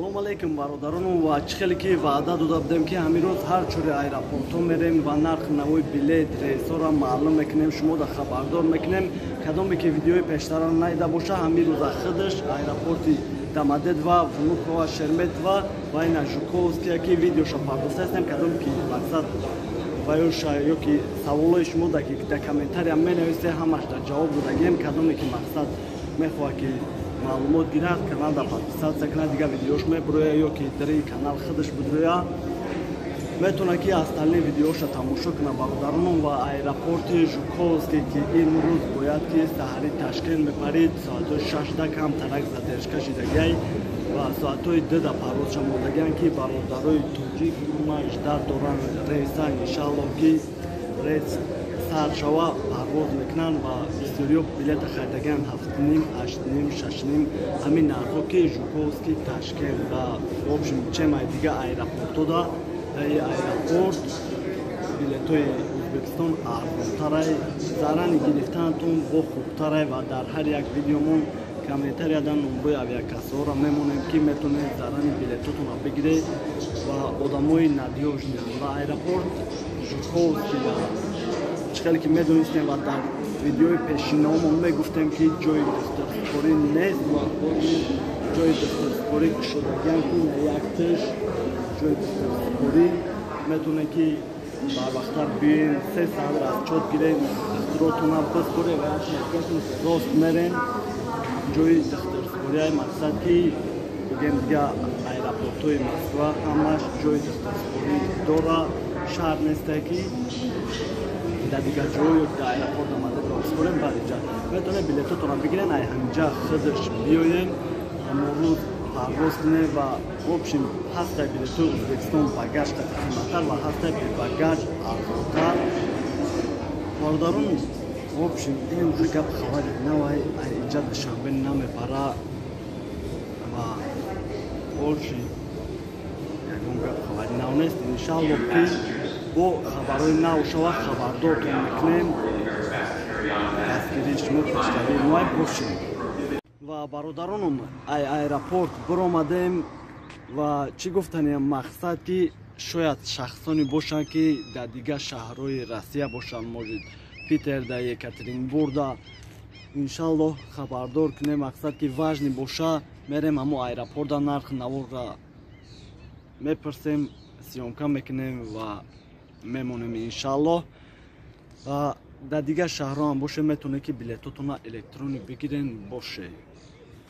Салом алейкум, бародарону, ва чӣ хеле ки ваъда дода будем, ки ҳамин рӯз ҳар чори аэропортҳо мерем ва нарх навои билет, рейсҳоро маълум мекунем, шуморо хабардор мекунем. Кадоме ки видеои пештара надида боша, ҳамин рӯза худаш аэропорти Домодедово, Внуково, Шереметьево ва ина Жуковския ки видеоша пардохтаистем. Кадоме ки мақсад ва ёша ё ки саволҳои шумо дар комментария менависе, ҳамаш дар ҷавоб додагием. Кадоме ки мақсад мехоҳад ки маълумот гирад, каналда подписаться кунад, дигар видеош мебуроя ё ки дари канал худаш будроя, метавонад ки остальные видеоша тамошо кунад, бародаронам. Ва аэропорти Жуковский, ки имрӯз бояд ки саҳари Ташкент мепарид, соатҳои 6-да кам тарак задержка шидагиай ва соатҳои 2-да парвозша мондагианд, ки бародарои тоҷик ҳама ждать доранд рейса. Иншаллоҳ, ки рейс сар шава, парвоз мекунанд. Ва бисёриё билета харидагианд 7:30, 8:30, 6:30, ҳамин нархҳо, ки Жуковский Ташкент ва в общем чемай дига аэропортода даи аэропорт билетҳои Ӯзбекистон арзонтарай, зарани гирифтанатон бо хубтарай. Ва дар ҳар як видеомон комментарияда номбои авиакассаҳоро мемонем, ки метавонед зарани билетотонро бигиред ва одамои надёжный янд. Ва аэропорт Жуковский чӣ хеле ки медонистем ва дар видеои пешинаомон мегуфтем, ки ҷои духтурсупорӣ нест ва ҷои духтурсупорӣ кушодагиан, ки на якташ ҷои духтурсупорӣ, метавонед ки барвақттар биёен, 3 саат расчёт гирен, духтуротона бисупоре ва рост мерен ҷои духтурсупорияи. Мақсад ки бигем, дига аэропортҳои Москва ҳамаш ҷои духтурсупорӣ дора. Шарт несте ки дар дигар ҷо ё дар аэропорт омада бисупорем. Баъд инҷа метавонед билетотонро бигирен, ай ҳаминҷа худаш биёен, ҳамон рӯз парвоз кунем. Ва в общем ҳастай билетҳои Ӯзбекистон багаж қати қиматтар ва ҳастай бебагаж арзонтар, бародарон. В общем, ин гап хабари навай, ай инҷа Душанбе намепара ва больше ягон гап хабари нав нест. Иншаллоҳ, ки бо хабарҳои нав шава, хабардортон мекунем. Дастгирии шумо пешравии моай бошем. Ва бародаронам, ай аэропорт биромадем ва чӣ гуфтаниям, мақсад ки шояд шахсоне бошанд, ки дар дигар шаҳрҳои Россия бошанд, может, Питерда, Екатеринбургда, иншаллоҳ, хабардор кунем. Мақсад ки важный боша, мерем ҳамо аэропорта, нарх наворра мепурсем, съёмка мекунем ва мемонем, иншаллоҳ. Ва дар дигар шаҳрҳо ҳам боше, метавонед ки билетотонро электронӣ бигирен боше.